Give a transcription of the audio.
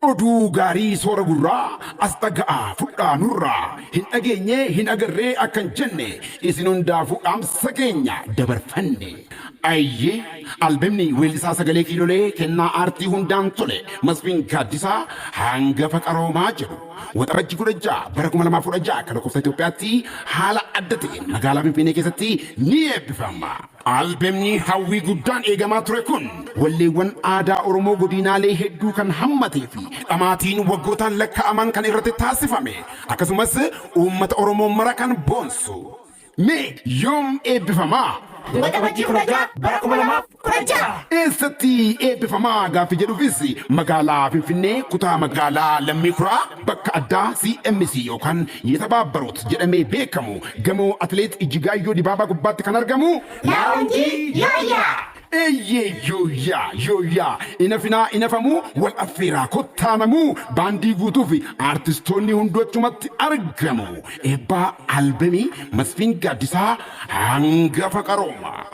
Oduu gaarii soora gurraa as dhaga'aa fudhaa nurraa hin dhageenye hin agarree akka hin jenne isin hundaafuu dhaamsa keenya dabarfanne. Ayyee albemni weellisaa sagalee kiilolee kennaa aartii hundaan tole Masfiin Gaaddisaa hangafa qaroomaa jedhu Waxabajji 16 bara 2016 akka lakkoofsa Itoophiyaatti haala adda ta'een magaalaa Finfinnee keessatti ni eebbifama. Albemni hawwii guddaan eegamaa ture kun walleewwan aadaa Oromoo godiinaalee hedduu kan hammatee fi dhamaatiin waggootaan lakkaa'aman kan irratti taasifame akkasumas uummata Oromoo mara kan boonsu. Mee yoom eebbifamaa? Waxabajjii 16 bara 2016. Eessatti eebbifamaa gaaffii jedhuufis magaalaa Finfinnee kutaa magaalaa Lammii Kuraa bakka addaa CMC yookaan Yetabaabbaruut jedhamee beekamu gamoo Atileet Ijjigaayyoo Dibaabaa gubbaatti kan argamu Laawunjii Yooyyaa! Eeyyee yooyyaa yooyyaa inafinaa inafamuu wal affeeraa kottaanamuu baandii guutuu fi aartistoonni hunduu achumatti argamu. Eebbaa albemii Masfiin Gaaddisaa hangafa qaroomaa.